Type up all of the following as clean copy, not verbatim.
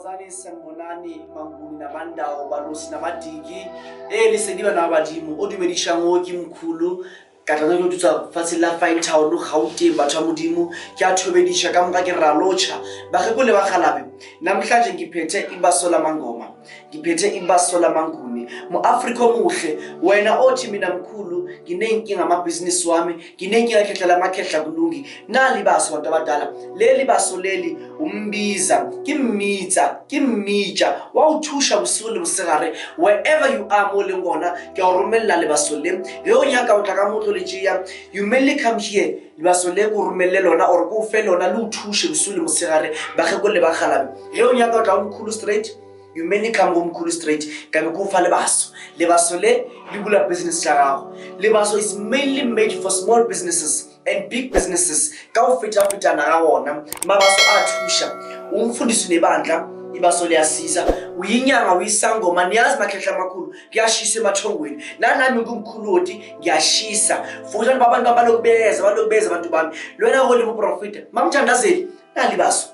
Thokozani, sanibonani Manguni nabandawo balosi namadiki lesedi bana ba badimo o dumedišang o ke mkhulu ka tla ke tswa fatshe la Fine Town Gauteng. Batho ba Modimo, ke a thobediša ka moka, ke ralotšha bageko le bagalabe. Namhlanje ngiphethe ibaso lamangoma, ngiphethe ibaso lamanguni. Mu-Afrika omuhle, wena othi mina mkhulu nginey'nkinga amabhizinisi wami, nginey'nkinga khehla lamakhehla kulungi, nali ibaso bantu abadala. Leli baso leli umbiza ke mmitsa ke mmitša wa o thuša bosigo le mosegare. Wherever you are mo leng gona, ke a o romelela lebaso le. Ge o nyaka o tla ka motlo le tšea, you mainly come here. Lebaso le ko romelle lona or ko o fe lona le o thuše bosigo le mosegare, bageko le bagalabe. Ge o nyaka o tla o mkhulu straight, you mainly come go mkhulu straight, ka be ko o fa lebaso. Lebaso le le bula business tša gago. Lebaso is mainly made for small businesses and big businesses. Ka go fetafetana ga wona mabaso a thuša. Umfundisi nebandla, ibaso liyasiza. Uyinyanga, uyisangoma, niyazi makhehla amakhulu kuyashisa emathongweni. Nanami ngumkhuloti ngiyashisa futhi abantu babantu abalokhu beza, balokhu beza abantu bami. Lwena holi muprofita mamthandazeli, nali ibaso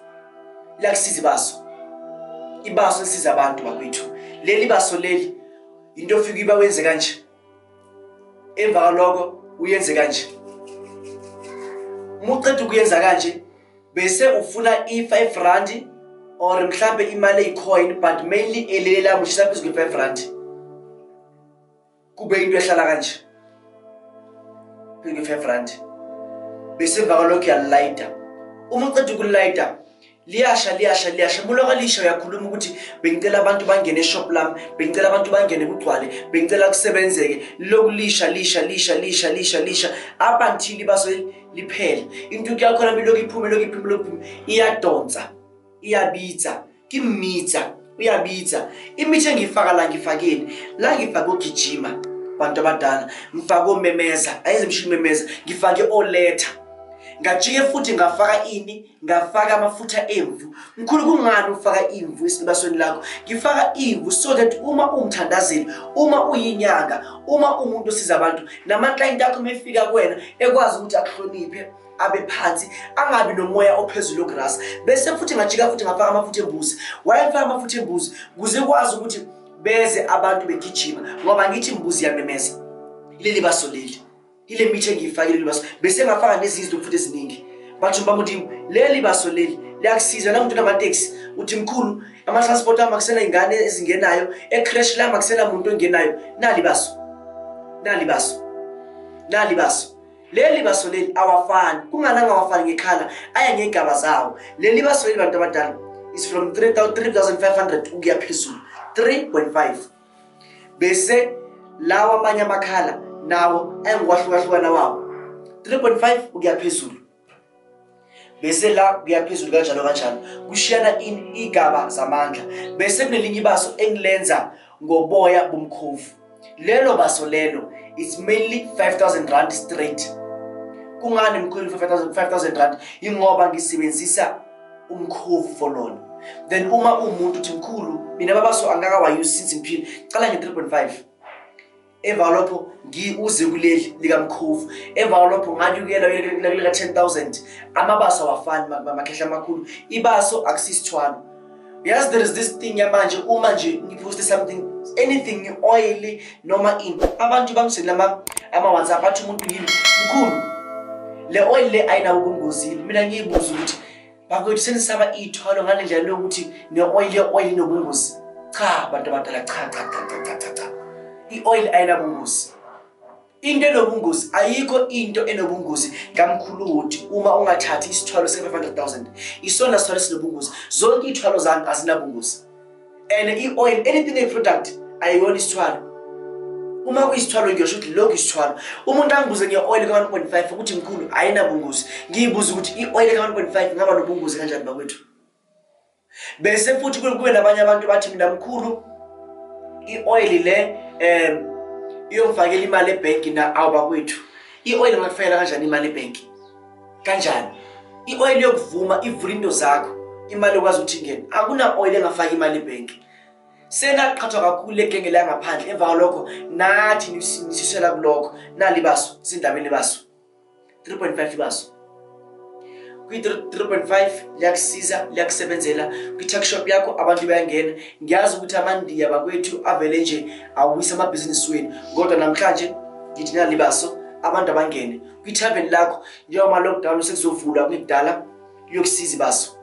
liyakusiza. Ibaso, ibaso lisiza abantu bakwethu. Leli baso leli into ofika iba wenze kanje, emva kwaloko uyenze kanje. Uma uceda ukuyenza kanje, bese ufuna i-R5 or mhlambe imali eyi-coin, but mainly elelela ushisa phezu kwe-R5, kube into ehlala kanje phezu kwe-R5. Bese emva kwalokho uyalayita. Uma uceda ukulayita, liyasha, liyasha, liyasha. Muloka lisha, uyakhuluma ukuthi bengicela abantu bangene eshop lami, bengicela abantu bangene kugcwale, bengicela kusebenzeke. Liloku lisha, lisha, lisha, lisha, lisha, lisha up until ibaso liphela. Intuthu yakhona bilokhu iphume, lokhu iphume, lokhu iphume, iyadonsa, iyabitsa ke mmitsa, uyabitsa. Imithi engiyifaka la, ngifakeni la? Ngifake ogijima bantu abadala, ngifake omemeza, ayenze mshini memeza, ngifake oletha, ngajike futhi ngafaka ini, ngafaka amafutha emvu. Mkhulu, kungani ufaka imvu esibasweni lakho? Ngifaka imvu so that uma uwumthandazeli, uma uyinyanga, uma umuntu osiza abantu, namaklayenti akho mefika kuwena ekwazi ukuthi akuhloniphe, abe phansi, angabi nomoya ophezulu ograsa. Bese futhi ngajika futhi ngafaka amafutha embuzi. Wayefaka amafutha embuzi kuze kwazi ukuthi beze abantu begijima, ngoba ngithi imbuzi iyamemeza. Leli baso leli, ile mithi engiyifakile leli baso. Bese ngafaka nezinye izinto futhi eziningi. Batho ba Modimo, leli baso leli liyakusiza. Namuntu namateksi uthi mkhulu, ama-transport ami akusena ingane ezingenayo ecreche lami, akusena muntu ongenayo, nali baso, nali baso, nali baso. Leli baso leli awafani. Kungani angawafani ngekhala? Aya ngey'gaba zawo. Leli baso leli bantu abadala is from 3500 ukuya phezulu, 3.5. Bese lawa amanye amakhala nawo ayangokwahlukwahlukana wawo, 3.5 ukuya phezulu, bese la kuya phezulu, kanjalo kanjalo, kushiyana igaba zamandla. Bese kunelinye ibaso engilenza ngoboya bomkhovu. Lelo baso lelo it's mainly R5000 straight. Kungani mkhulu R5000? Ingoba ngisebenzisa umkhovu for lona. Then uma uwumuntu uthi mkhulu, mina babaso angakawayusi since ngiphila, cala nge-3.5, emva kwalokho uze kuleli likamkhovu, emva kwalokho nganyukela kulika 10,000. Amabaso awafani, makhehla amakhulu. Ibaso akusisithwalo. Yazi, there is this thing yamanje, uma nje ngiphoste something, anything, i-oil noma ini, abantu bangisendela ama-WhatsApp, athi umuntu yini, mkhulu, le oil le ayinawo ubungozi. Mina ngiyibuza ukuthi bakwethu senisaba iy'thwalo ngale ndlela lokuthi ne-oil, ye-oil inobungozi? Cha, bantu abadala, cha, cha, cha, cha, cha, cha, cha, i-oil ayinabungozi. Into enobungozi ayikho. Into enobungozi kamkhulu uma ungathathi isithwalo se-500,000, isona sithwalo esinobungozi. Zonke iy'thwalo zami azinabungozi. And i-oil, anything a-product, ayiyona isithwalo. Uma kuyisithwalo, ngiyosho ukuthi lokhu isithwalo. Umuntu angibuze nge-oil ka-1.5 ukuthi mkhulu, ayinabungozi, ngiyibuze ukuthi i-oil ka-1.5 ingaba nobungozi kanjani bakwethu? Bese futhi kube nabanye abantu bathi mina mkhulu, i-oil le iyongifakela imali ebhenki na? Awu bakwethu, i-oil ingakufakela kanjani imali ebhenki? Kanjani? I-oil yokuvuma ivula into zakho, imali ekwazi ukuthi ingene. Akuna oil engafaki imali ebhenki. Senaqhathwa kakhulu legenge la ngaphandle. Emva kwalokho nathi nisisela kulokho. Nali baso sindabeni, baso 3.5, ibaso. Kwi-3.5 liyakusiza, liyakusebenzela kwi-tuck shop yakho, abantu bayangena. Ngiyazi ukuthi amandiya bakwethu avele nje awisa amabhizinisi wenu, kodwa namhlanje ngithi nalibaso abantu abangene kwi-tavern lakho. Njengoba ama-lockdown sekuzovulwa kungekudala, liyokusiza ibaso.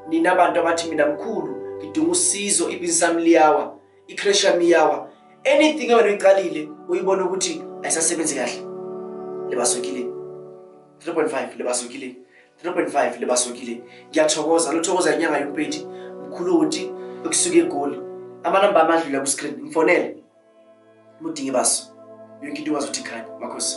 Nina abantu abathi mina mkhulu ngidinga usizo, ibhizinisi lami liyawa, i-creche yami iyawa, anything ewena uyiqalile uyibona ukuthi ayisasebenzi kahle, libasokile 3.5, libasokile 3.5, libasokile. Ngiyathokoza, luthokoza inyanga yompeti mkhulu uthi ekusuka eGoli. Amanamba amadlula ku-screen, ngifonele uma udinga ibaso. Yonke into ikwazi ukuthi ikhanye makhosi.